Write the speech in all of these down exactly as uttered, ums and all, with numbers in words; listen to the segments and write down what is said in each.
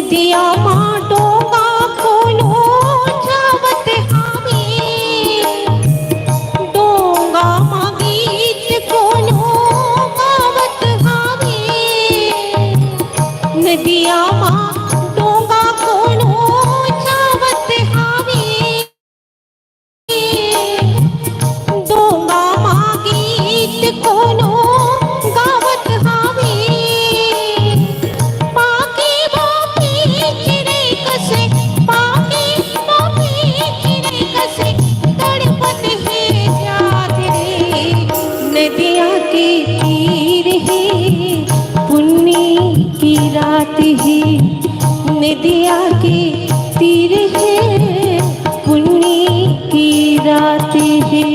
नदिया मा डोंगा कोनो छावत हावे, डोंगा मा गीत कोनो गावत हावे। नदिया मा डोंगा कोनो छावत हावे, डोंगा मा गीत कोनो गावत हावे। पाके बापे चिरे कसे, पाके बापे चिरे कसे, तड़पत हे जात रे। नदिया के तीर हे, पुन्नी की रात हे। नदिया के तीर हे, पुन्नी की रात हे।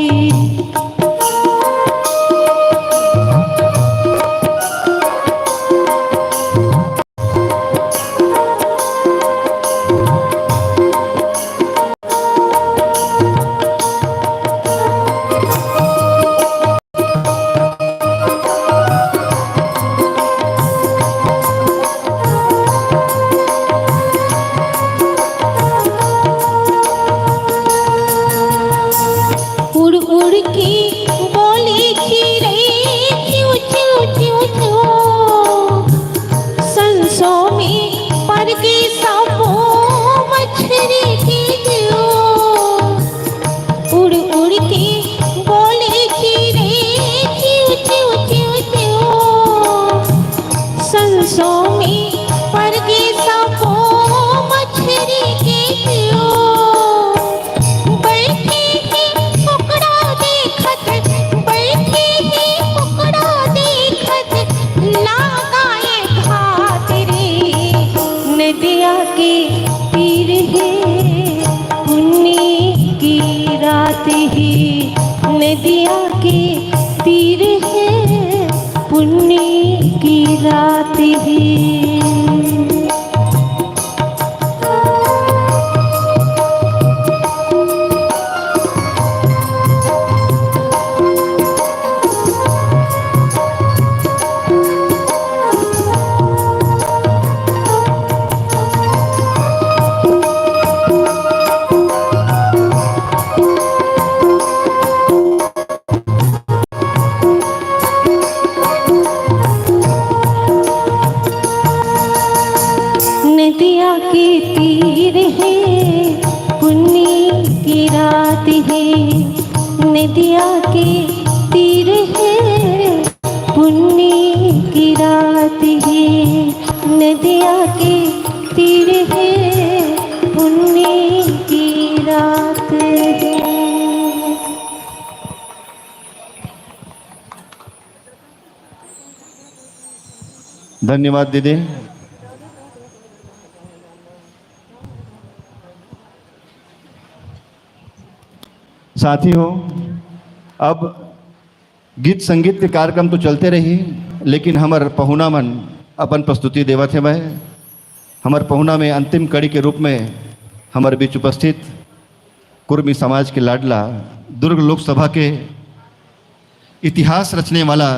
उड़ उड़ के बोले चिरई, चिव, चिव, चिव, चिव। संसो में पर के सबो मछरी के जीव। उड़ उड़ के बोले चिरई, चिव, चिव, चिव, चिव। संसो में पर के सबो मछरी के जीव। बैठे हे कुकड़ा देखत, बैठे हे कुकड़ा देखत, ना गाए घात रे। नदिया के तीर हे, पुन्नी की रात हे। नदिया के तीर हे, पुन्नी की रात हे। नदिया के तीर हे, पुन्नी की रात हे। नदिया के तीर हे, पुन्नी की रात हे। नदिया के तीर हे, पुन्नी की रात हे। धन्यवाद दीदी। साथी हो, अब गीत संगीत के कार्यक्रम तो चलते रही, लेकिन हमर पहुना मन अपन प्रस्तुति देवत हे। मैं हमर पहुना में अंतिम कड़ी के रूप में हमर बीच उपस्थित कुर्मी समाज के लाडला, दुर्ग लोकसभा के इतिहास रचने वाला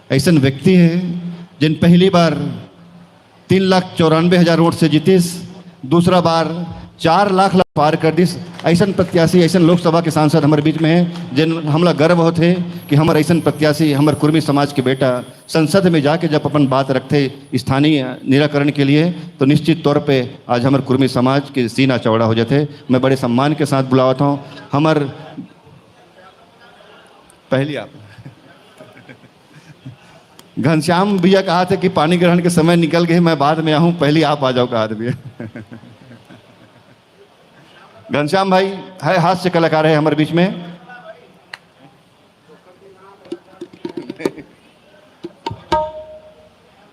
ऐसन व्यक्ति हे, जिन पहली बार तीन लाख चौरानबे हजार वोट से जीतिस, दूसरा बार चार लाख ला पार कर दिस। ऐसन प्रत्याशी, ऐसन लोकसभा के सांसद हमर बीच में हे, जिन हमला गर्व होथे कि हमर ऐसन प्रत्याशी, हमर कुर्मी समाज के बेटा संसद में जाके जब अपन बात रखथे स्थानीय निराकरण के लिए, तो निश्चित तौर पे आज हमर कुर्मी समाज के सीना चौड़ा हो जाथे। मैं बड़े सम्मान के साथ बुलावत हूँ हमर पहली आप। घनश्याम भैया कहा थे कि पानी ग्रहण के समय निकल गए, मैं बाद में आऊं, पहली आप आ जाओ, कहा थे भैया। घनश्याम भाई है, हास्य कलाकार है हमारे बीच में।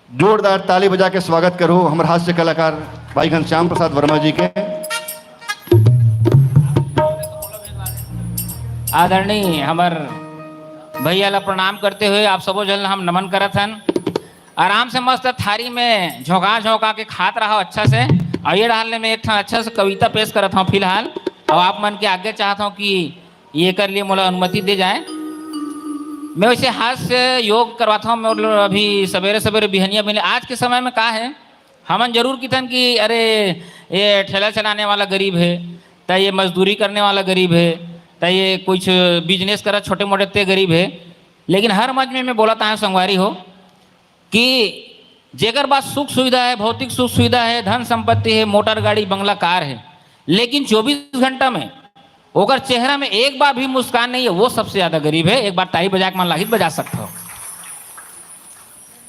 जोरदार ताली बजा के स्वागत करो हमर हास्य कलाकार भाई घनश्याम प्रसाद वर्मा जी के। आदरणीय हमर भैया ला प्रणाम करते हुए आप सबो झन ला हम नमन करत हन। आराम से मस्त थारी में झोंका झोंका के खात रहा अच्छा से। और ये डाल में एक ठन अच्छा से कविता पेश करत हूँ फिलहाल। और आप मन के आगे चाहत हूँ कि ये कर लिए मोला अनुमति दे जाए। मैं वैसे हास्य योग करवाता हूँ। मैं अभी सवेरे सवेरे बिहनिया बिहनिया, आज के समय में का है, हमन जरूर किथन कि अरे, ये ठेला चलाने वाला गरीब है, त ये मजदूरी करने वाला गरीब है, त ये कुछ बिजनेस करा छोटे मोटे, ते गरीब है। लेकिन हर मंच में मैं बोलत आया संगवारी हो कि जेकर पास सुख सुविधा है, भौतिक सुख सुविधा है, धन संपत्ति है, मोटर गाड़ी बंगला कार है, लेकिन चौबीस घंटा में ओकर चेहरा में एक बार भी मुस्कान नहीं है, वो सबसे ज्यादा गरीब है। एक बार ताली बजा के मन लागी त बजा सकत हो।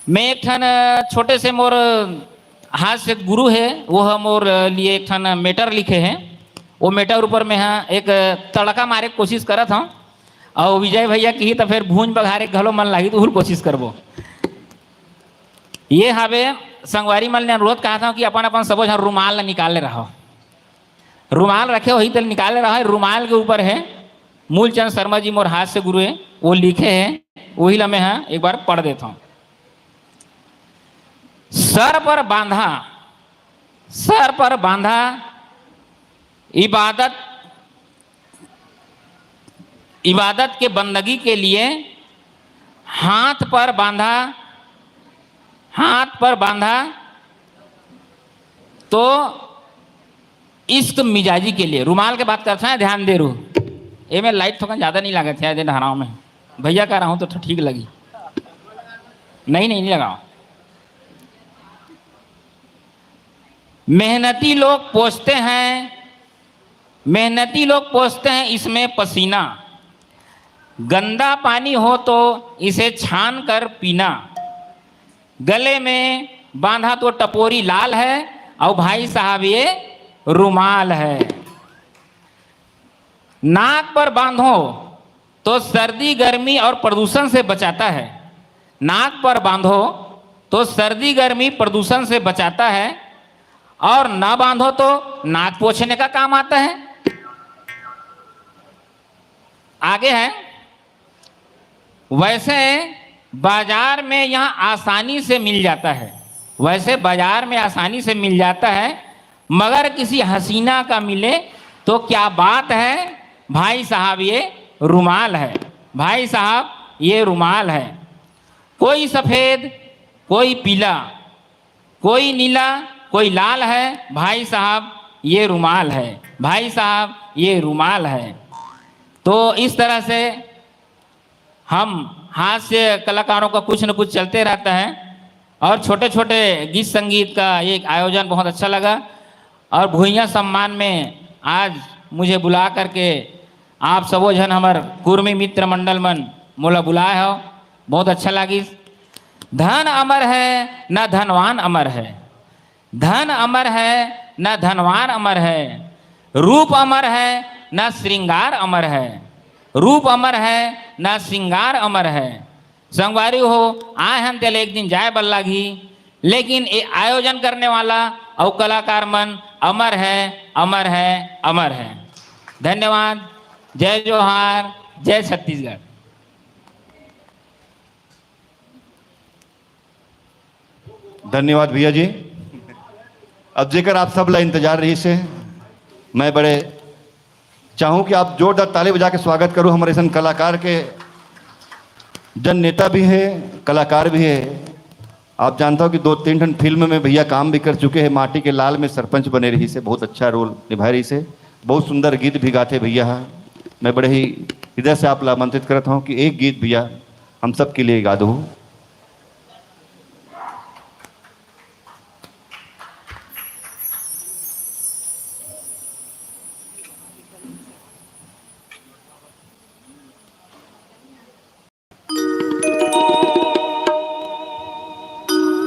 मैं एक ठन, अ, छोटे से मोर हास्य गुरु है, वो ह मोर, अ, लिए एक ठन मैटर लिखे हैं। वो मैटर ऊपर मैं ह एक, अ, तड़का मारे के कोशिश करत हूँ, और विजय भैया की ही तो फिर भूंज बघारे के घलो मन लागी त उहू ल कोशिश करबो। ये हवे संगवारी मन ले अनुरोध, कहत हूँ कि अपन अपन सबो झन रुमाल ला निकाल ले रहो। रुमाल रखे हो ही त निकाल ले रहो। रुमाल के ऊपर है मूलचंद शर्मा जी, मोर हास्य गुरु है, वो लिखे है, वही ला मैं ह एक बार पढ़ देता हूँ। सर पर बांधा, सर पर बांधा इबादत, इबादत के बंदगी के लिए, हाथ पर बांधा, हाथ पर बांधा तो इश्क मिजाजी के लिए। रुमाल के बात करत हन, ध्यान दे रू। एमे लाइट थोकन ज्यादा नहीं लागत है, जे डहराव में भैया करा हूँ तो ठीक लगी। नहीं, नहीं, नहीं लगाओ। मेहनती लोग पोंछते हैं, मेहनती लोग पोंछते हैं इसमें पसीना। गंदा पानी हो तो इसे छान कर पीना। गले में बांधा तो टपोरी लाल है, और भाई साहब ये रुमाल है। नाक पर बांधो तो सर्दी, गर्मी और प्रदूषण से बचाता है। नाक पर बांधो तो सर्दी, गर्मी, प्रदूषण से बचाता है, और ना बांधो तो नाक पोंछने का काम आता है। आगे है, वैसे बाजार में यह आसानी से मिल जाता है, वैसे बाजार में आसानी से मिल जाता है, मगर किसी हसीना का मिले तो क्या बात है। भाई साहब ये रुमाल है, भाई साहब ये रुमाल है। कोई सफेद, कोई पीला, कोई नीला, कोई लाल है, भाई साहब ये रुमाल है, भाई साहब ये रुमाल है। तो इस तरह से हम हास्य कलाकारों का कुछ न कुछ चलते रहता है, और छोटे छोटे गीत संगीत का एक आयोजन बहुत अच्छा लगा। और भुइयां सम्मान में आज मुझे बुला करके आप सबो झन हमर कुर्मी मित्र मंडल मन मोला बुलाए हो, बहुत अच्छा लागिस। धन अमर है, न धनवान अमर है। धन अमर है, न धनवान अमर है। रूप अमर है, न श्रृंगार अमर है। रूप अमर है, न श्रृंगार अमर है। संगवारी हो, आए हन तेला एक दिन जाए बर लागही, लेकिन ये आयोजन करने वाला अउ कलाकार मन अमर है, अमर है, अमर है। धन्यवाद। जय जोहार, जय छत्तीसगढ़। धन्यवाद भैया जी। अब जेकर आप सब ला इंतजार रहिस हे, मैं बड़े चाहूँ कि आप जोरदार ताली बजा के स्वागत करूँ हमर अइसन कलाकार के, जन नेता भी हे, कलाकार भी हे। आप जानता हो कि दो तीन ठन फिल्म में भैया काम भी कर चुके हैं। माटी के लाल में सरपंच बने रहिस हे, बहुत अच्छा रोल निभाए रहिस हे, बहुत सुंदर गीत भी गाथे भैया हा। मैं बड़े ही हृदय से आप ला आमंत्रित करत हूँ कि एक गीत भैया हम सब के लिए गा दो।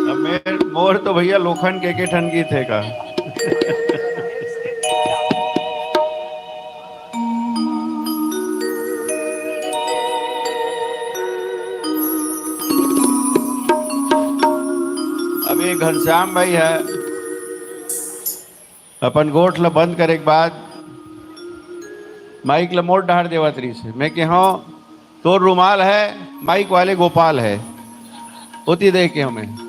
अब मेर, मोर तो भैया लोखन के के ठन गीत हे का। अब ये घनश्याम भाई हे, अपन गोठ ल बंद करे के बाद माइक ल मोर डहार देवत रहिस हे। मैं के, "हाँ, तोर रुमाल हे, माइक वाले गोपाल हे, ओती दे के हमें।"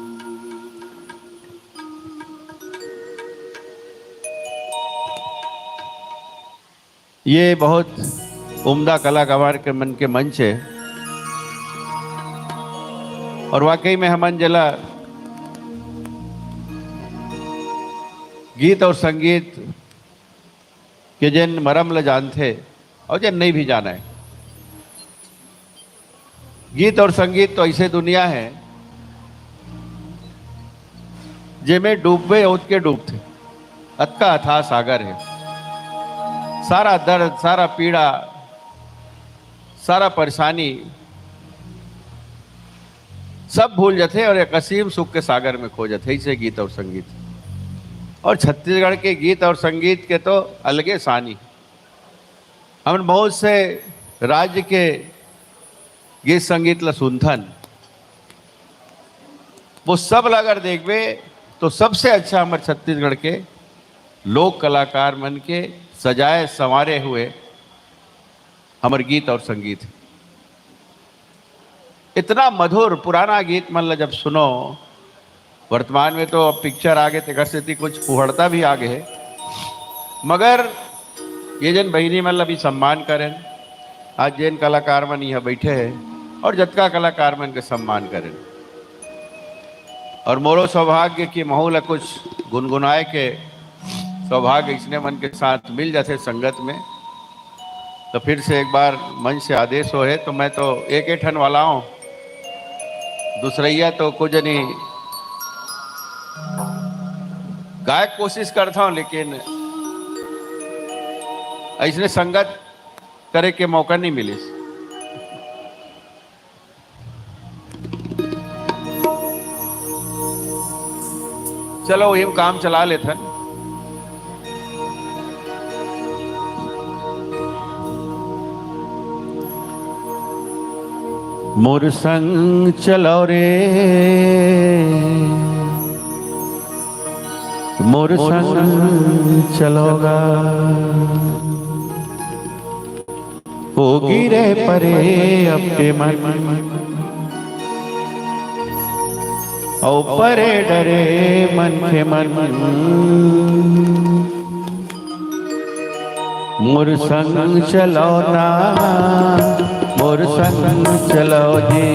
ये बहुत उम्दा कलाकार के मन के मंच हे। और वाकई में हमन जेला गीत और संगीत के जेन मरम ल जानथे और जेन नहीं भी जाने, गीत और संगीत तो ऐसे दुनिया है जेमे डूबे ओत के डूबथे, अतका अथाह सागर है। सारा दर्द, सारा पीड़ा, सारा परेशानी सब भूल जाथे और एक असीम सुख के सागर में खो जाथे। ऐसे गीत और संगीत, और छत्तीसगढ़ के गीत और संगीत के तो अलगे सानी। हमन बहुत से राज्य के गीत संगीत ला सुनथन, वो सब ला अगर देखबे तो सबसे अच्छा हमर छत्तीसगढ़ के लोक कलाकार मन के सजाए संवारे हुए हमर गीत और संगीत। इतना मधुर पुराना गीत मन ला जब सुनो, वर्तमान में तो अब पिक्चर आगे, तेकर सेती कुछ फुहड़ता भी आगे है, मगर ये जन बहिनी मन ला भी सम्मान करें। आज जेन कलाकार मन यहाँ बैठे हैं और जतका कलाकार मन के सम्मान करें, और मोरो सौभाग्य कि महू ला कुछ गुनगुनाए के सौभाग्य इसने मन के साथ मिल जाथे संगत में। तो फिर से एक बार मंच से आदेश हो है, तो मैं तो एक ठन वाला हूँ, दूसरैया तो कुछ नहीं गायक कोशिश करता हूँ, लेकिन ऐसने संगत करे के मौका नहीं मिलिस। चलो, वही काम चला लेथन। मोर संग चलो रे, मोर संग चलो गा। ओ गिरे परे अब के मन, ओ परे डरे मन के मन। मोर संग चलो ना, मोर संग चलो जी,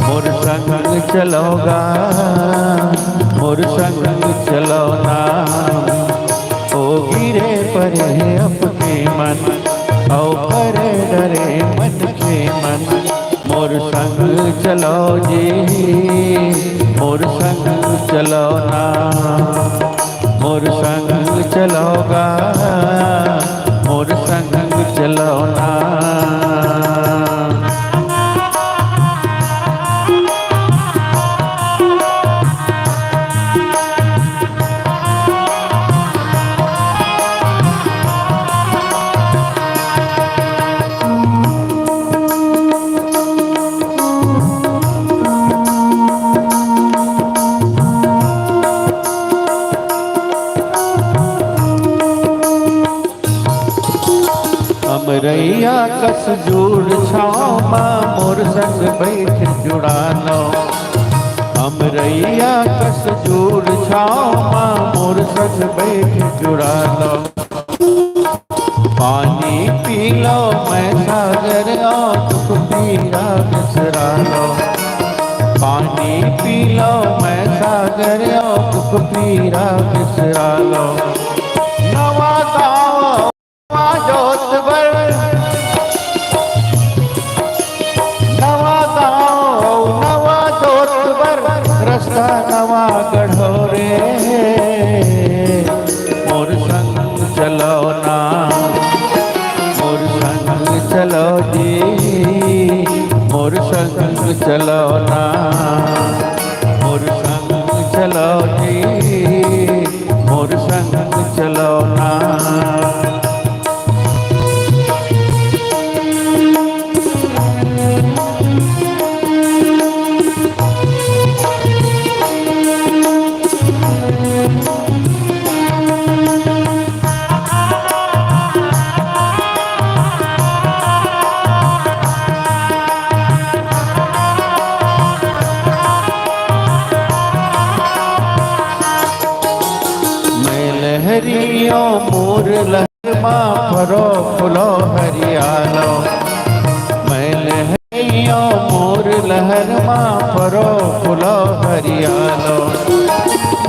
मोर संग चलो गा, मोर संग चलो ना। ओ गिरे परे अब के मन, ओ परे डरे मन के मन। मोर संग चलो जी, मोर संग चलो ना, मोर संग चलो गा, मोर संग चलो ना। अमरैया कस जूड़ छाँव मा मोर संग बैठ जुड़ा लो। अमरैया कस जूड़ छाँव मा मोर संग बैठ जुड़ा लो। पानी पी लो मैं सागर, ओ दुख पीरा बिसरा लो। पानी पी लो मैं सागर, ओ दुख पीरा बिसरा लो। नवा गाँव नवा जोत बर, नवा गाँव नवा जोत बर, रस्ता नवा गढ़ो रे। मोर संग चलो ना, मोर संग चलो जी, मोर संग चलो ना, मोर संग चलो जी, मोर संग चलो ना। मैं लहरियों मोर लहर मा फरो फुलो हरियालो। मैं लहरियों मोर लहर मा फरो फुलो हरियालो।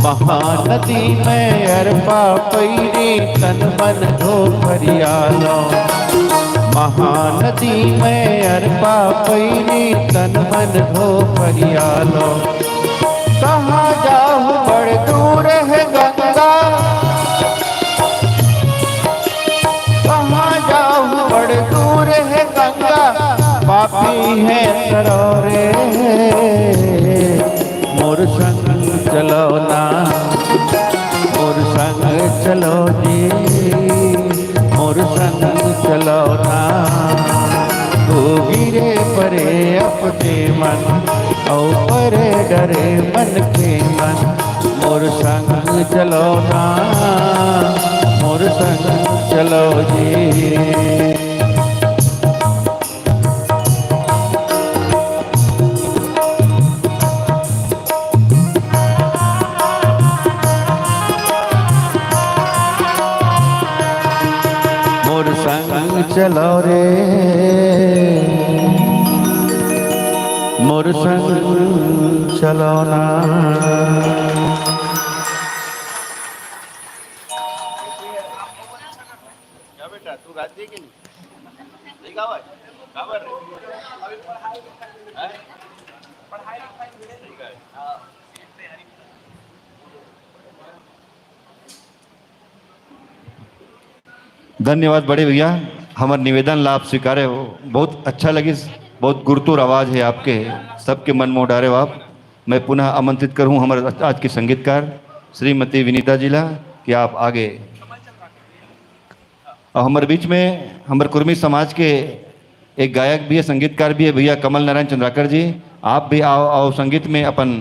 महानदी में अरपा पइरी, तन मन धो फरियालो। महानदी में अरपा पइरी, तन मन धो फरियालो। कहाँ जाहू बड़ दूर हे गंगा, कहाँ जाहू बड़ दूर हे गंगा, पापी हे सरो रे। मोर संग चलो ना, मोर संग चलो जी, मोर संग चलो ना। ओ गिरे परे अपने मन, ओ परे डरे मन के मन। मोर संग चलो ना, मोर संग चलो जी। मोर संग चलो रे, मोर संग चलो ना। क्या बेटा, तू गाती है कि नहीं? नहीं गावा है? गावा रे। हैं? ठीक है। धन्यवाद बड़े भैया, हमर निवेदन ला आप स्वीकारे हो, बहुत अच्छा लगिस, बहुत गुरतुर आवाज है आपके, सबके मन मोह डारे हो आप। मैं पुनः आमंत्रित करूँ हमर आज के संगीतकार श्रीमती विनीता जी ला कि आप आगे। और हमर बीच में हमर कुर्मी समाज के एक गायक भी है, संगीतकार भी है भैया कमल नारायण चंद्राकर जी, आप भी आओ, आओ संगीत में अपन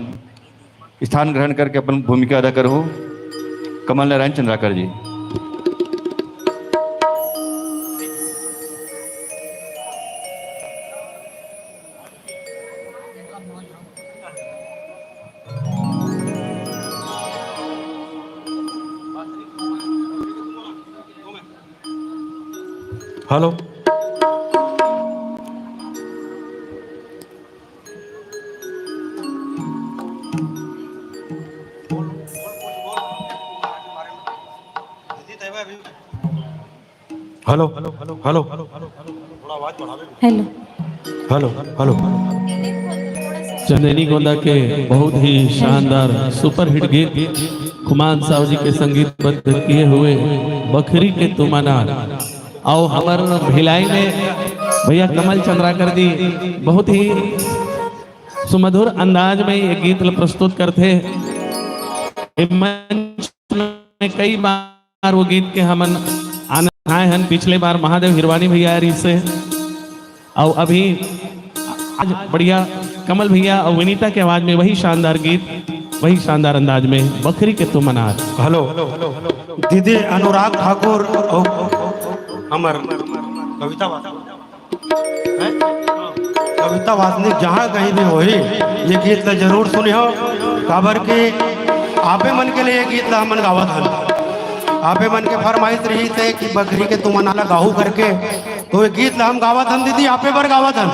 स्थान ग्रहण करके अपन भूमिका अदा करो। Kamal Narayan Chandrakar ji. Hello. Hello, hello, hello, hello, hello. Hello, hello. Chandaini Gonda के बहुत ही शानदार सुपरहिट गीत खुमान साहू जी के संगीतबद्ध किए हुए बखरी के तुम अनार। अउ हमर भिलाई में भैया कमल चंद्राकर जी बहुत ही सुमधुर अंदाज में ये गीत ल प्रस्तुत करथे। ये मंच में कई बार वो गीत के हमन आनंद उठाए हन। पिछले बार महादेव हिरवानी भैया आए रहिस हे, अउ अभी आज बढ़िया कमल भैया अउ विनीता के आवाज में वही शानदार गीत, वही शानदार अंदाज में बखरी के तुम अनार। हेलो, दीदी अनुराग ठाकुर अउ हमर कविता वासनिक, हैं? कविता वासनिक जहाँ कहीं भी होही, ये गीत ला जरूर सुनिहो, काबर कि आपे मन के लिए ये गीत ला हमन गावत हन। आपे मन के फरमाइश रहिस हे कि बखरी के तुम अनार ला गाहू करके, तो ये गीत ला हम गावत हन दीदी, आपे बर गावत हन।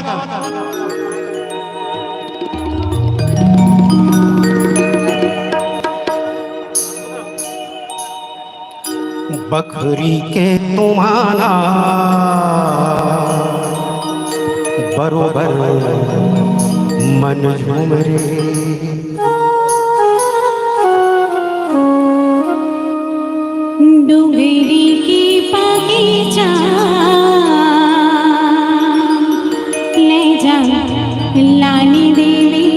बखरी के तुम अनार बरोबर मन झूम रे। डोंगरी के बगीचा ले जा लानी देवी।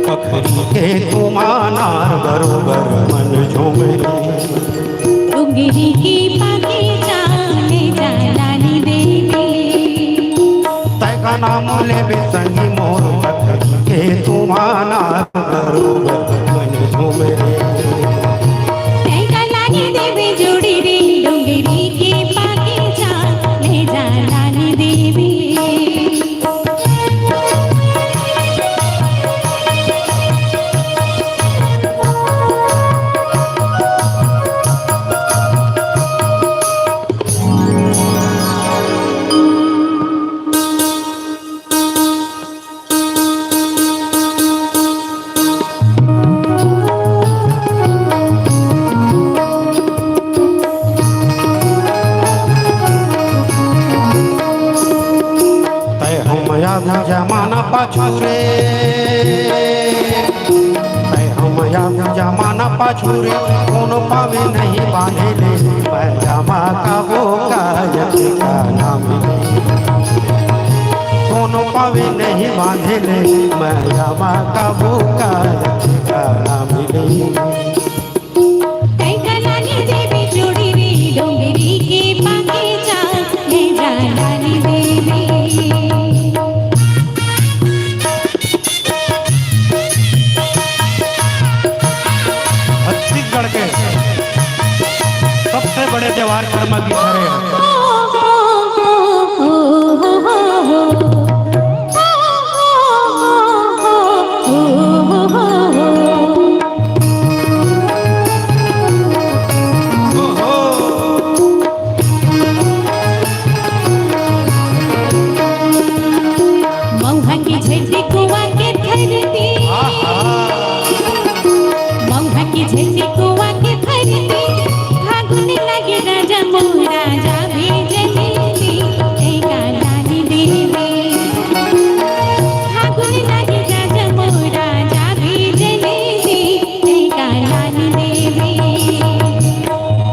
बखरी के तुम अनार बरोबर मन झूम रे। डोंगरी के बगीचा में जा लानी देवी। तय का नाम लेबे संगी मोर, बखरी के तुम अनार बरोबर मन झूम रे। तय का लानी देवी जोड़ी रे, डोंगरी के बगीचा में जा लानी देवी। ना पाछू रे, मैं हम या जमाना पाछू रे, कोनो पावे नहीं बांधे ले, मैं जामा का बोका यति का नाम ले। कोनो पावे नहीं बांधे ले, मैं जामा का बोका यति का नाम ले। कई कलानी देवी जोड़ी रे, डोंगरी के पाके जा, ले जा लानी देवी। छत्तीसगढ़ के सबसे बड़े त्योहार करमा गिरधर हे। मउहा के झंडी कुआ के धरती, मउहा के झंडी कुआ के धरती, फागुन लगे राजा मोरा जावे जलेबी, ए कालानी देवी। फागुन लगे राजा मोरा जावे जलेबी, ए कालानी देवी।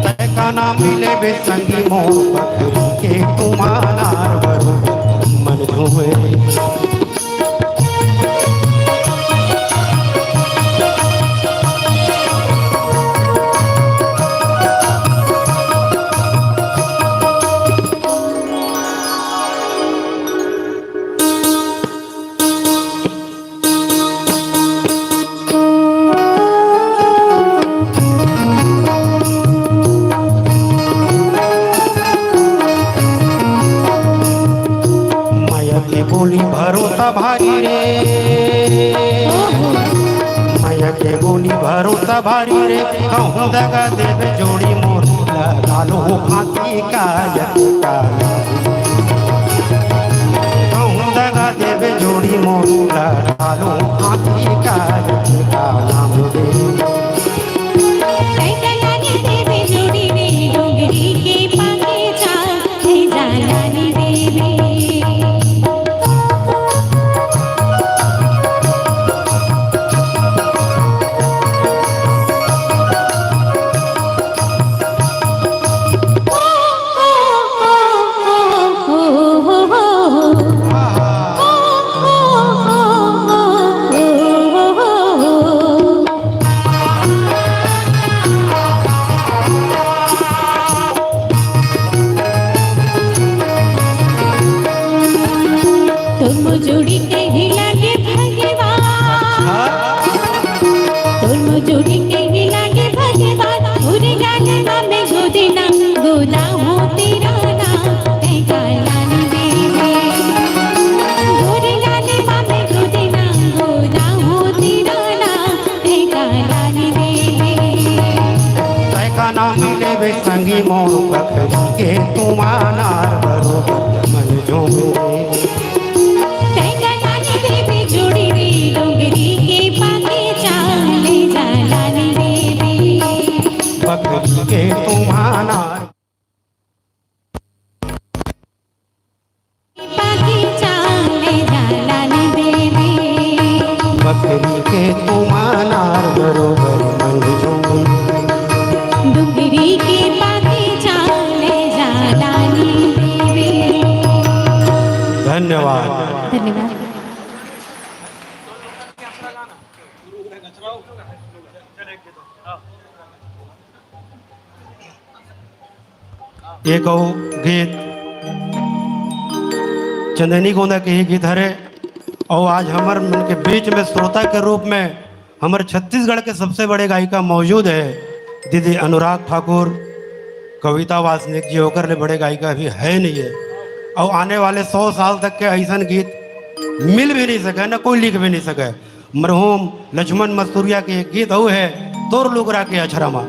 तय का नाम मिले बे संगी मोर पकड़ी के तुम्हारा बरोबर मन धोए। मया के बोली भरोसा भारी रे, मया के बोली भरोसा भारी रे, कहूँ दगा देवे जोड़ी मोर लगा लो फांसी का यति का नाम। कहूँ दगा देवे जोड़ी मोर लगा लो फांसी का यति का नाम रे। कई कलानी देवी जोड़ी रे, डोंगरी के पाके जा, ले जा लानी देवी। तुम जुड़ी के ही लागे भगवान, तुम जुड़ी के ही लागे भगवान, उरे गाने मामे गोदिना गोदा हो तेरा ना, ए कालानी देवी। उरे गाने मामे गोदिना गोदा हो तेरा ना, ए कालानी देवी। तय का नाम लेवे संगी मोर पकड़ी के तुम्हारा बरोबर मन झूमे। कई कलानी देवी जोड़ी रे, डोंगरी के पाके जा, ले जा लानी देवी। पकड़ी के तुम्हारा पाके जा, ले जा लानी देवी। पकड़ी के तुम्हारा बरोबर मन झूमे। डोंगरी के पाके जा, ले जा लानी देवी। धन्यवाद। धन्यवाद। एक अउ गीत चंदैनी गोंदा के ही गीत हरे, अउ आज हमर मन के बीच में श्रोता के रूप में हमर छत्तीसगढ़ के सबसे बड़े गायिका मौजूद हे दीदी अनुराग ठाकुर, कविता वासनिक जी, ओकर ले बड़े गायिका अभी हे नइ हे। अउ आने वाले सौ साल तक के अइसन गीत मिल भी नइ सके, न कोई लिख भी नइ सके। मरहूम लक्ष्मण मस्तुरिया के एक गीत अउ हे, तोर लुगरा के अछरा मा।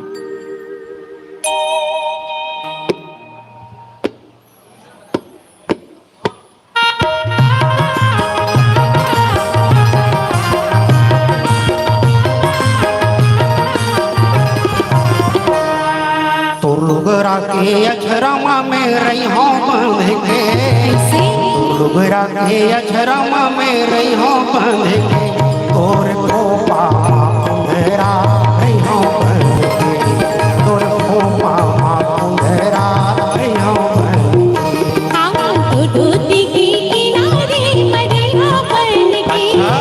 तोर लुगरा के अछरा मा में रहिहौं बंध के। कैसे? दुबरा के अछरा म मैं रहिहौं बंध के, तोर खोपा म अंधेरा रहिहौं बंध के, तोर खोपा म अंधेरा रहिहौं बंध के। हाँ, तो धोती के किनारे म रहिहौं बंध के। अच्छा।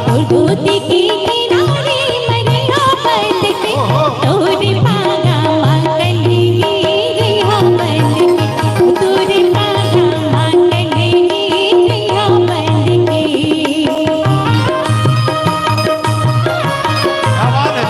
तो धोती के किनारे म रहिहौं बंध के। ओहो। तोर पागा म कली गिरे हौं बंध के। तोर पागा म कली गिरे हौं बंध के। क्या बात है।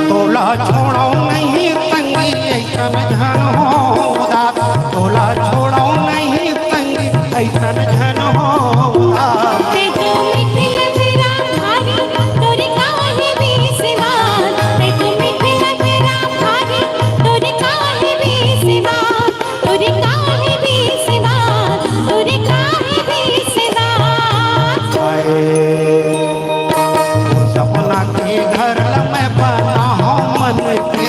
तोला छोड़ौं नहीं संगी अइसन झन हो दास, तोला छोड़ौं नहीं संगी अइसन झन हो दास। ते तो मिथिला तेरा भारी, तोरे काहे विश्वास, ते तो मिथिला तेरा भारी, तोरे काहे विश्वास। तोरे काहे विश्वास, तोरे काहे विश्वास। हाय, सपना के घर ल मैं बनाहौं मन के।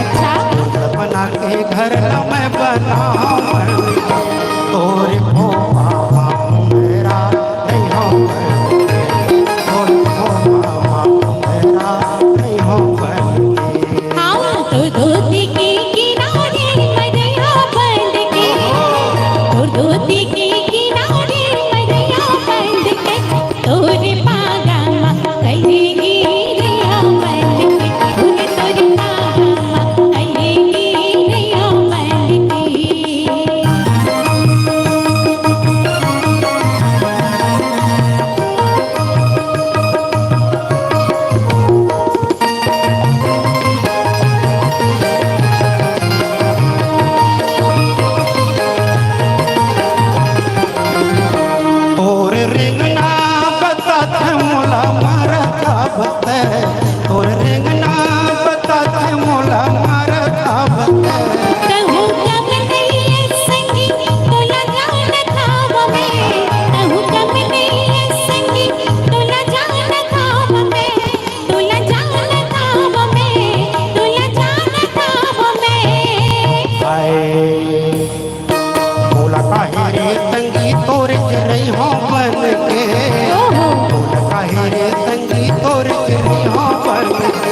अच्छा। सपना के घर ल मैं बनाहौं मन के। तोरे खोपा म अंधेरा रहिहौं बंध के। तोरे खोपा म अंधेरा रहिहौं बंध के। हाँ, तो धोती के किनारे म रहिहौं बंध के, तो धोती के किनारे म रहिहौं बंध के, तोर पागा म कली गिरे हौं बंध के, तोर पागा म कली गिरे हौं बंध के। तोर रेंगना बताथे मोला मरत बते, तोर रेंगना बताथे मोला मरत बते। कहूँ कम नइये संगी, तोला जानत हँव मैं। कहूँ कम नइये संगी, तोला जानत हँव मैं। तोला जानत हँव मैं, तोला जानत हँव मैं। हाय, मोला काहे रे संगी तोर चिरई हो बन के। ओहो। मोला काहे रे संगी तोर चिरई हो बन के।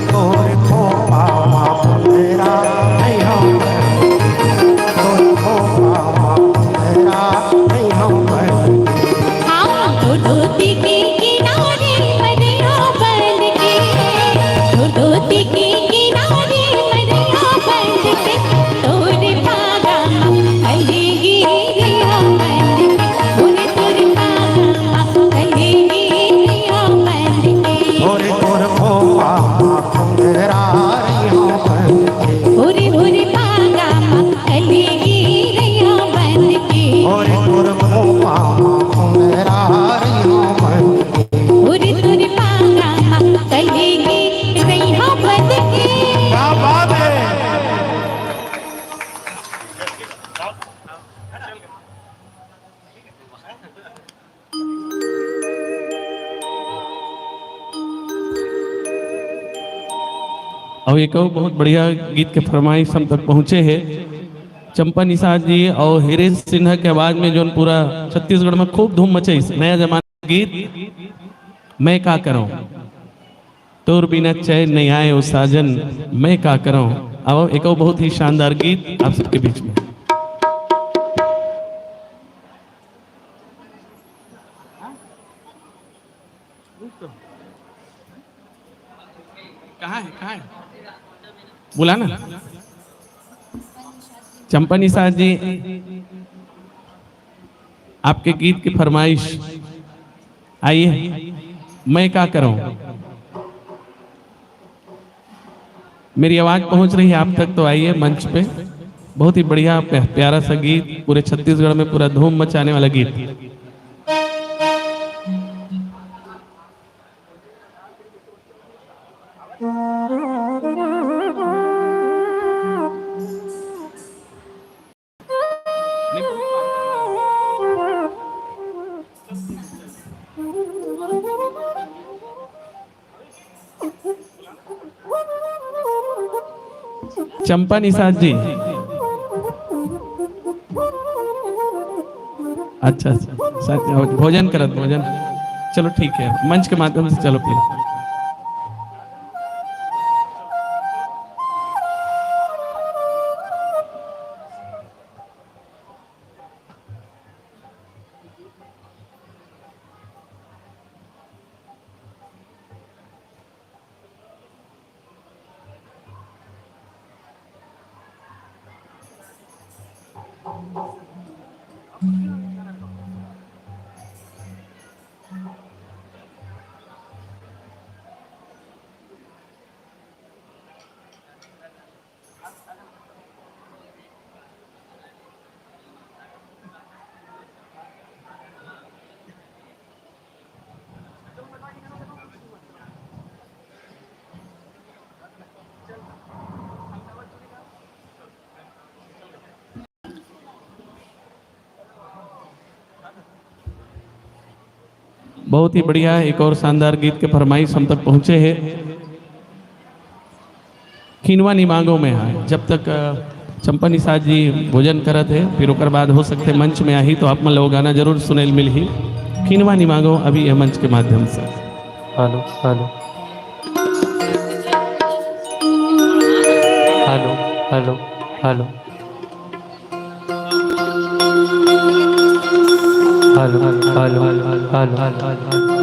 तोर खोपा मा पुंडरा नहीं हो बन के। तोर खोपा मा पुंडरा नहीं हो बन के। हाँ, तो धोती के किनारे मरिया बन के, तो धोती के किनारे मरिया बन के, तोरे पागा मा कली गिरिया बन के, तोरे, तोरे पागा मा कली गिरिया बन के। तोरे, तोर खोपा मा पुंडरा रही हो बन के। तोरे, तोरे पागा मा कली गिरिया बन के। तोरे, तोर खोपा मा पुंडरा रही हो बन के। उर तुर पागा मा कली गिरई हो बन के। क्या बात है। अउ एक अउ बहुत बढ़िया गीत के फरमाइश हम तक पहुँचे हे। चंपा निषाद जी अउ हिरेन सिन्हा के आवाज में जोन पूरा छत्तीसगढ़ में खूब धूम मचाइस, नया जमाना गीत मैं का करौं, तोर बिना चैन नहीं आए ओ साजन, मैं का करौं। अब एक अउ बहुत ही शानदार गीत आप सबके बीच में। कहाँ है, कहाँ है? बोला ना। चंपा निषाद जी, आपके गीत की फरमाइश। आइए, मैं का करौं। मेरी आवाज पहुंच रही है आप तक, तो आइए मंच पे। बहुत ही बढ़िया, प्या-, प्यारा सा गीत, पूरे छत्तीसगढ़ में पूरा धूम मचाने वाला गीत। चंपा निषाद जी। अच्छा, अच्छा, भोजन करत, भोजन। चलो, ठीक है, मंच के माध्यम से चलो फिर। बहुत ही बढ़िया, एक और शानदार गीत के फरमाइश हम तक पहुंचे है। खिनवा निमागो में है, जब तक, अ, चंपा निषाद जी भोजन करत है, फिर ओकर बाद हो सकते मंच में आही, तो आप मन लोग गाना जरूर सुनेल मिलही। खिनवा निमागो अभी ये मंच के माध्यम से। Hello, hello. Hello, hello, hello. Hello, hello, hello, hello.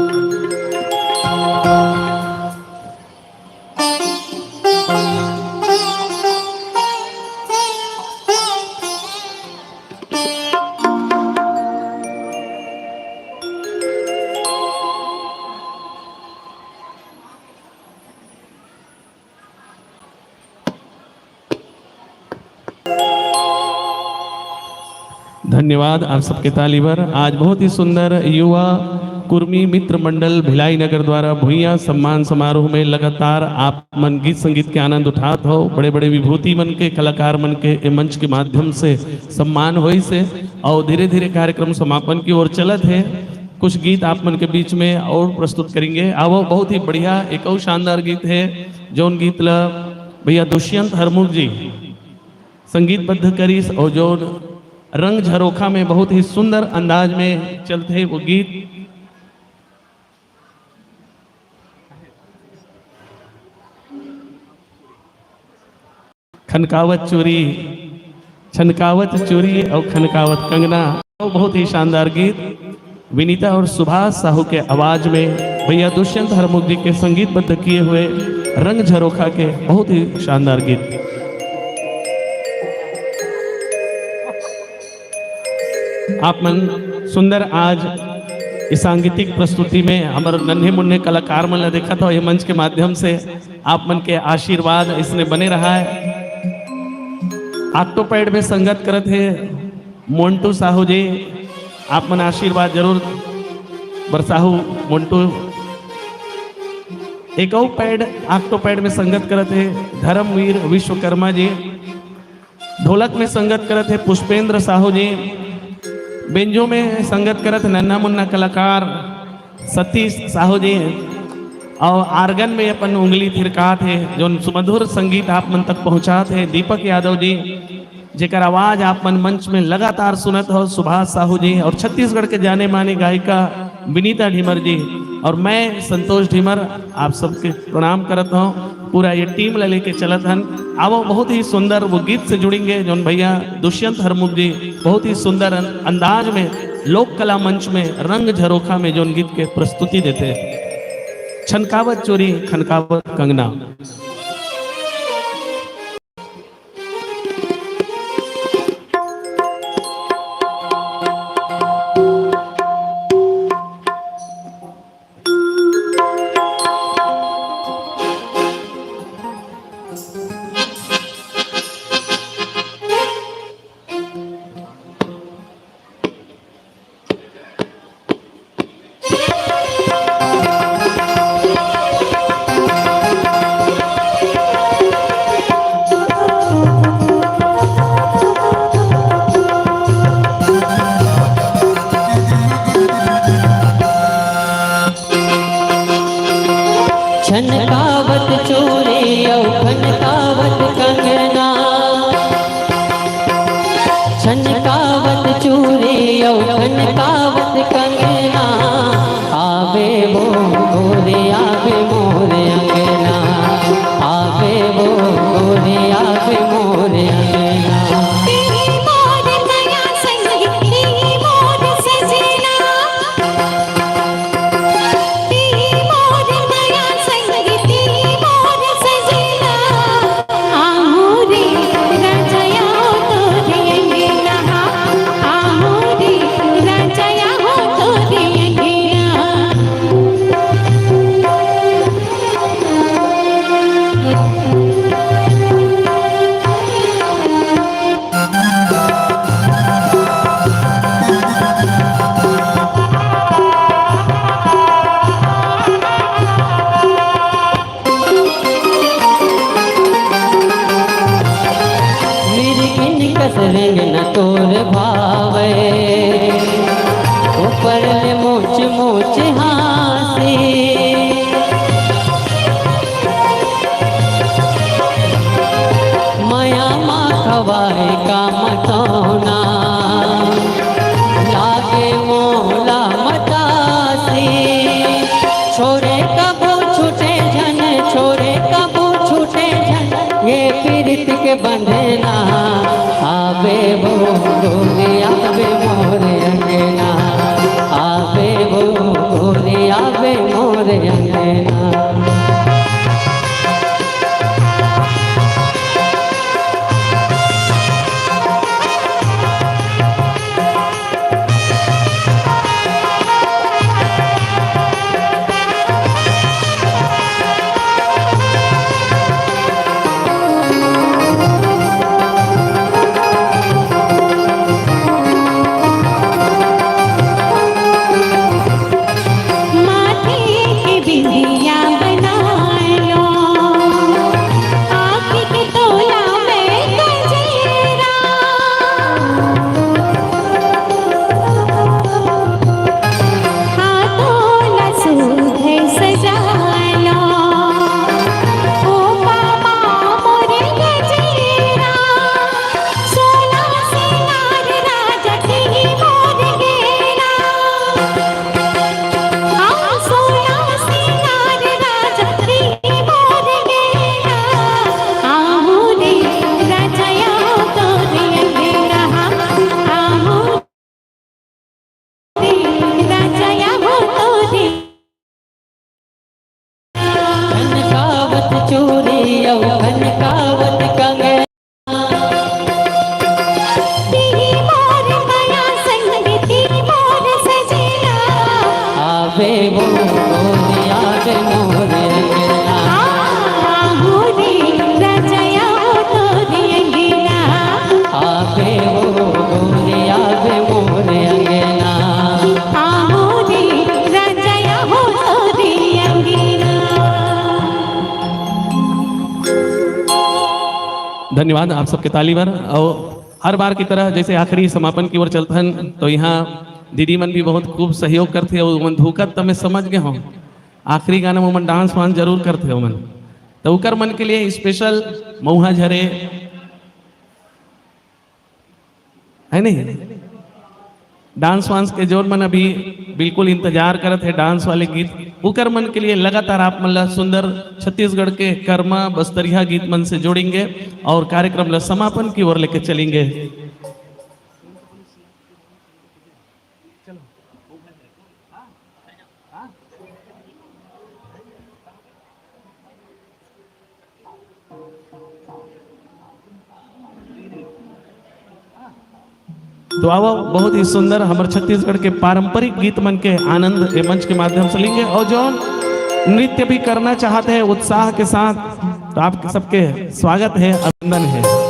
धन्यवाद आप सबके ताली बर। आज बहुत ही सुंदर युवा कुर्मी मित्र मंडल भिलाई नगर द्वारा भुइयां सम्मान समारोह में लगातार आप मन गीत संगीत के आनंद उठात हो। बड़े-बड़े विभूति मन के, कलाकार मन के ए मंच के माध्यम से सम्मान होइस हे और धीरे-धीरे कार्यक्रम समापन की ओर चलत हे। कुछ गीत आप मन के बीच में और प्रस्तुत करेंगे। आवो, बहुत ही बढ़िया एक और शानदार गीत हे, जौन गीत ला भैया दुष्यंत हरमुख जी संगीतबद्ध करिस और जौन रंग झरोखा में बहुत ही सुंदर अंदाज में चलथे वो गीत। खनकावत चूरी, छनकावत चूरी और खनकावत कंगना, बहुत ही शानदार गीत। विनीता और सुभाष साहू के आवाज में भैया दुष्यंत हरमुख जी के संगीतबद्ध किए हुए रंग झरोखा के बहुत ही शानदार गीत। आप मन सुंदर आज इस सांगीतिक प्रस्तुति में हमर नन्हे मुन्ने कलाकार मन ला देखत हो, ये मंच के माध्यम से आप मन के आशीर्वाद इसने बने रहा है। Octopad में संगत करत हे मोंटू साहू जी, आप मन आशीर्वाद जरूर बरसाहू मोंटू। एक और पैड, Octopad में संगत करत हे धर्मवीर विश्वकर्मा जी, ढोलक में संगत करत हे पुष्पेंद्र साहू जी, बेंजो में संगत करत हे नन्ना मुन्ना कलाकार सतीश साहू जी, और आर्गन में अपन उंगली थिरकात हे, जोन सुमधुर संगीत आप मन तक पहुंचात हे दीपक यादव जी, जेकर आवाज आप मन मंच में लगातार सुनत हो, सुभाष साहू जी, और छत्तीसगढ़ के जाने माने गायिका विनीता ढिमर जी, और मैं संतोष ढिमर आप सबके प्रणाम करत हूँ। पूरा ये टीम ला लेके चलत हन। आवो, बहुत ही सुंदर वो गीत से जुड़ेंगे, जोन भैया दुष्यंत हरमुख जी बहुत ही सुंदर अन-, अंदाज में लोक कला मंच में रंग झरोखा में जोन गीत के प्रस्तुति देते हैं, छनकावत चोरी खनकावत कंगना। छनकावत चूड़ी अउ खनकावत कंगना, छूटे झन छोरे कबू छूटे झन, ये पीरित के बंधना। आवे वो गोरी आवे मोर अंगना, आवे वो गोरी आवे मोर अंगना। माथे के बिंदिया बना लो, आँखी के तोला में गजरा, हाथों ला सूधे सजा लो। ओ बाबा मोरे गजरा, सोना सिंगार राजा तिही मोर गेना। आ सोना सिंगार राजा तिही मोर गेना। आहू रे राजा या तोरे अंगना। आहू रे राजा या तोरे खनकावत चूरी अउ खनकावत कंगना। तिही मोर मया संग तिही मोर सजना। आवे वो मोर आवे मोर अंगना। आ, आहू रे राजा या तोरे अंगना। आवे वो गोरी आवे मोर अंगना। आहू रे राजा या तोरे अंगना। धन्यवाद आप सबके ताली बर। और हर बार की तरह जैसे आखिरी समापन की ओर चलथन, तो यहाँ दीदी मन भी बहुत खूब सहयोग करथे और मन धुकत त मैं समझ गए हूँ, आखिरी गाना में मन डांस वांस जरूर करथे मन। तो उकर मन के लिए स्पेशल मऊहा झरे, है नहीं? डांस वांस के जोन मन अभी बिल्कुल इंतजार करत हे डांस वाले गीत, उकर मन के लिए लगातार आप मन ला सुंदर छत्तीसगढ़ के कर्मा बस्तरिया गीत मन से जोड़ेंगे और कार्यक्रम ला समापन की ओर लेके चलेंगे। तो आओ, बहुत ही सुंदर हमर छत्तीसगढ़ के पारंपरिक गीत मन के आनंद ए मंच के माध्यम से लेंगे और जो नृत्य भी करना चाहते हैं उत्साह के साथ, तो आप सबके स्वागत है, अभिनंदन है।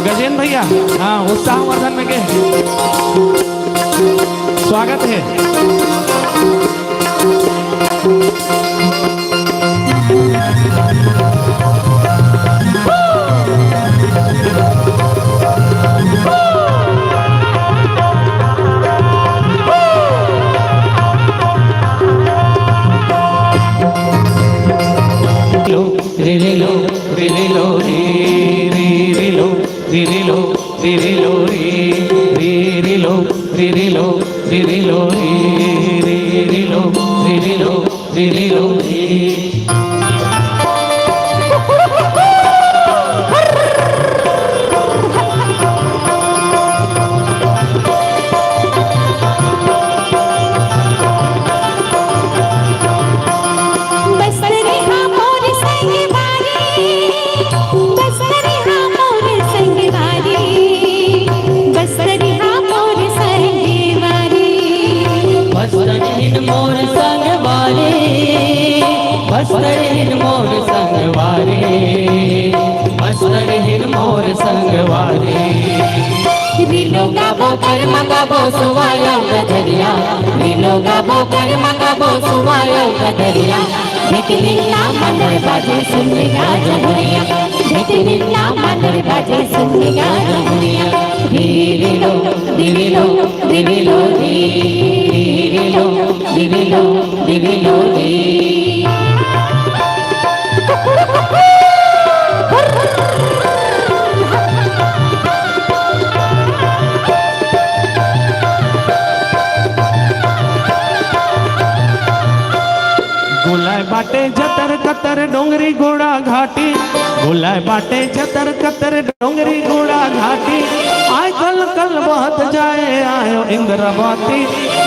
गजेंद्र भैया, हाँ, उत्साहवर्धन में के स्वागत है। लो, रे रे लो, रे रे लो, रे रे लो, रे रे लो, रे रे लो, रे रे लो, रे रे लो, रे रे लो, रे रे लो, रे रे लो, रे रे लो, रे। बस रे हाँ मोर संगवारी, बस रे हाँ मोर संगवारी, बस रे हाँ मोर संगवारी। बस रे मोर संगवारी, बस रे मोर संगवारी, बस रे मोर संगवारी। रीलो गाबो, करमा गाबो, सुवायो गदरिया। रीलो गाबो, करमा गाबो, सुवायो गदरिया। ढेकनिन्ना मांदर बाजे, सुन गा जमुनिया। ढेकनिन्ना मांदर बाजे, सुन गा जमुनिया। रीलो, रीलो, रीलो, रीलो, रीलो, रीलो, री। गोलाय बाटे जतर कतर डोंगरी गोड़ा घाटी, गोलाय बाटे जतर कतर डोंगरी गोड़ा घाटी। आय कल कल बहत जाए आयो इंद्रावती,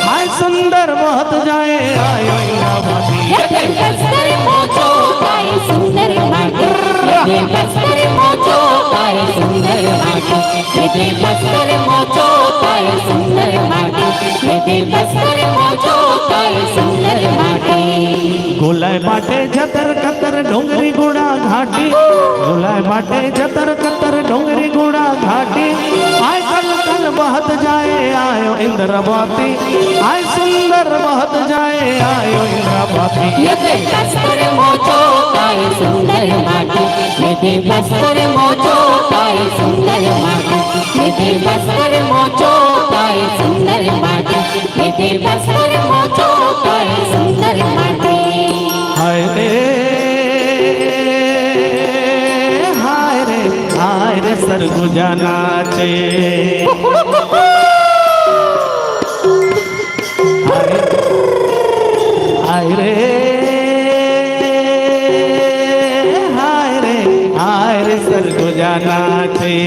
आय सुंदर बहत जाए आयो इंद्रावती। ये बस्तर मोचो काय सुंदर माटी, ये बस्तर मोचो काय सुंदर माटी, ये बस्तर मोचो काय सुंदर माटी, ये बस्तर मोचो काय सुंदर माटी। गोलाय बाटे जतर कतर डोंगरी गोड़ा घाटी, गोलाय बाटे जतर कतर डोंगरी गोड़ा घाटी। आय कल कल बहत जाए आयो इंद्रावती, आय सुंदर बहत जाए आयो इंद्रावती। ये बस्तर मोचो काय सुंदर माटी, ये बस्तर मोचो काय सुंदर माटी, ये बस्तर मोचो काय सुंदर माटी, ये बस्तर मोचो काय सुंदर माटी। हाय रे, हाय रे, हाय रे सरगुजा नाचे। हाय, हाय रे, हाय रे, हाय रे सरगुजा नाचे।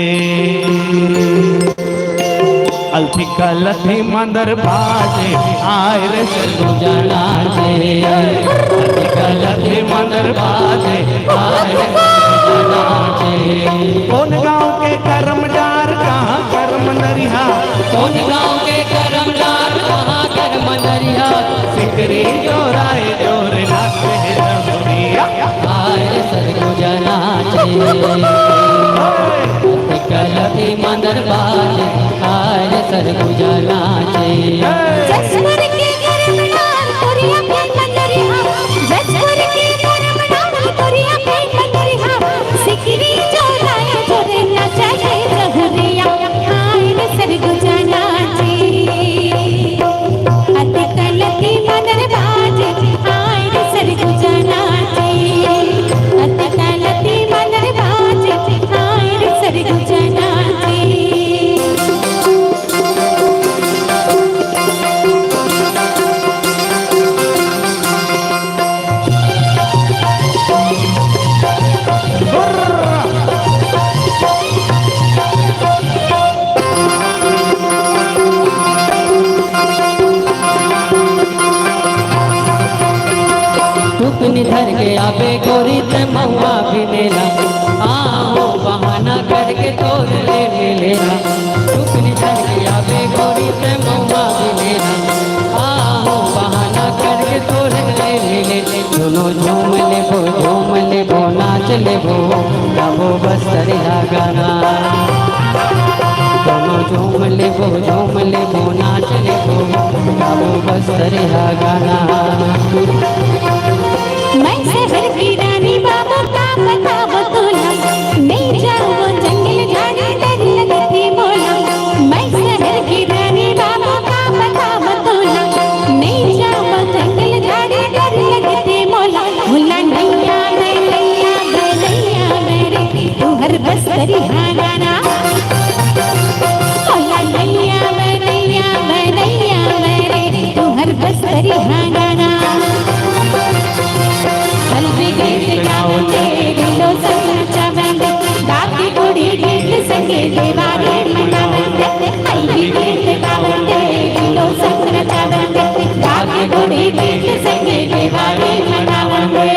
अलफी कलफी मंदर बाजे, आय रे सरगुजा नाचे। अलफी कलफी मंदर बाजे, आय रे सरगुजा नाचे। कोन गांव के करमदार, कहां करम नरिहा? कोन गांव के करमदार, कहां करम नरिहा? सिकरी चौराहे जोर नाचे जमुनिया। आय रे सरगुजा नाचे। कलती मंदर बाजे, आय रे सरगुजा नाचे। जसपुर के करमदार कोरिया पे मंदरिया, जसपुर के करमदार कोरिया पे मंदरिया, सिकरी चौराहे जोर नाचे जहुरिया, आय रे सरगुजा नाचे। अतका लती मंदर बाजे, आय रे सरगुजा नाचे। अतका लती मंदर बाजे, आय रे सरगुजा नाचे। टुकनी धर के आबे गोरी ते महुआ बिनेला, आहो बहाना करके तोर ले मिलेला। टुकनी धर के आबे गोरी ते महुआ बिनेला, आहो बहाना करके तोर ले मिलेला। दोनों झूम लेबो, झूम लेबो, नाच लेबो, गाबो बस्तरिया गाना। दोनों झूम लेबो, झूम लेबो, नाच लेबो, गाबो बस्तरिया गाना। मैं शहर की रानी बाबू का बतावो तोला, मैं जाऊँ जंगल झाड़ी डर लगथे मोला। मैं शहर की रानी बाबू का बतावो तोला, मैं जाऊँ जंगल झाड़ी डर लगथे मोला। भोला नैया, मैं नैया, मैं नैया, मैं रे, तुहर बस्तरिया गाना। भोला नैया, मैं नैया, मैं नैया, मैं रे, तुहर बस्तरिया गाना। हल्दी गीत गावंदे, ढिल्लो संग नचावंदे, गाके गोड़ी गीत संगे देवारे मनावंदे। हल्दी गीत गावंदे, ढिल्लो संग नचावंदे, गाके गोड़ी गीत संगे देवारे मनावंदे।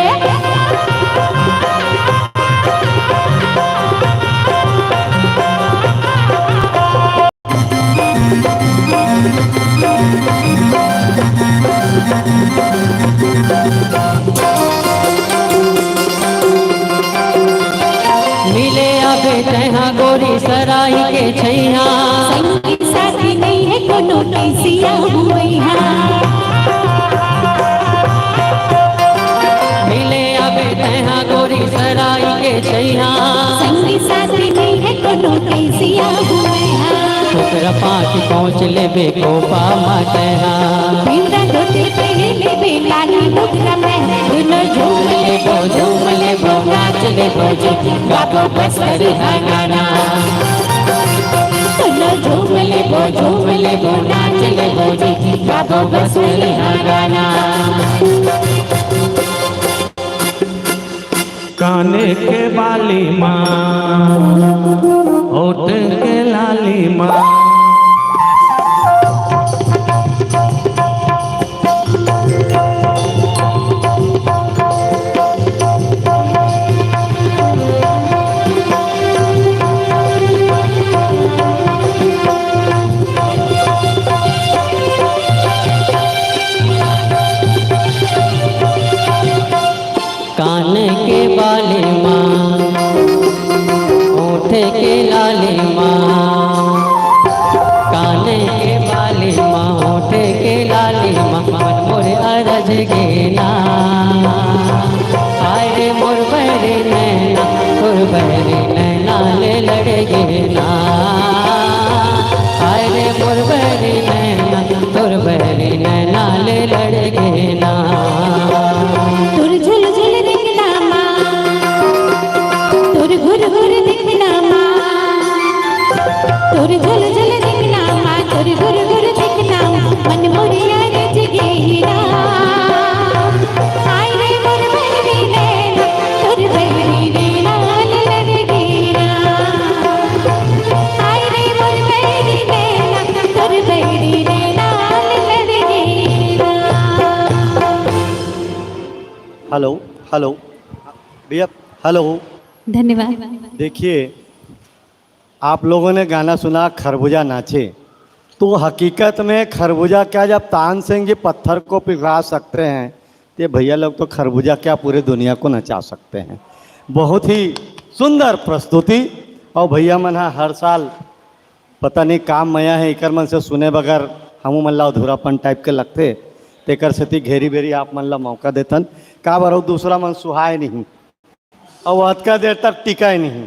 मिले आबे तैहा गोरी सरा के छैया। संगी साथी नइ हे कोनो कइसिया हुवइहा। मिले आबे तैहा गोरी सराय के छैया। संगी साथी नइ हे कोनो कइसिया हुवइहा। ओकरा पाँच पहुँच लेबे कोपा म तैहा। पिंदा धोती पहिर लेबे लाली डोकरा में। दुनो झूम लेबो, झूम लेबो, नाच लेबो जी, गाबो बस्तर हा गाना। दुनो झूम लेबो, झूम लेबो, नाच लेबो जी, गाबो बस्तर हा गाना। काने के बाली माँ, ओठ के लाली माँ। कान के बाली माँ, ओठ के लाली माँ। कान के बाली माँ, ओठ के लाली माँ, मन मोर अरज गे ना। हाय रे मोर बहरी नैना, तोर बहरी नैना ले लड़ गे ना। हाय रे मोर बहरी नैना, तोर बहरी नैना ले लड़ गे ना। तोर झुलझुल देखना माँ, तोर घुरघुर देखना माँ, तोर झुलझुल देखना माँ, तोर घुरघुर देखना माँ, मन मोर अरज गे ना। हाय रे मोर बहरी नैना, तोर बहरी नैना ले लड़ गे ना। हाय रे मोर बहरी नैना, तोर बहरी नैना ले लड़ गे ना। Hello, hello. भैया, हेलो। धन्यवाद। देखिए, आप लोगों ने गाना सुना खरबूजा नाचे, तो हकीकत में खरबूजा क्या, जब तानसेन जी पत्थर को पिघला सकते हैं, तो ये भैया लोग तो खरबूजा क्या, पूरे दुनिया को नचा सकते हैं। बहुत ही सुंदर प्रस्तुति। और भैया मन हा हर साल पता नहीं काम मया है, एकर मन से सुने बगैर हमू मन ला अधूरापन टाइप के लगथे, तेकर सेती घेरी बेरी आप मन ला मौका देथन। काबर अउ दूसरा मन सुहाय नहीं, अउ अतका देर तक टिकाय नहीं।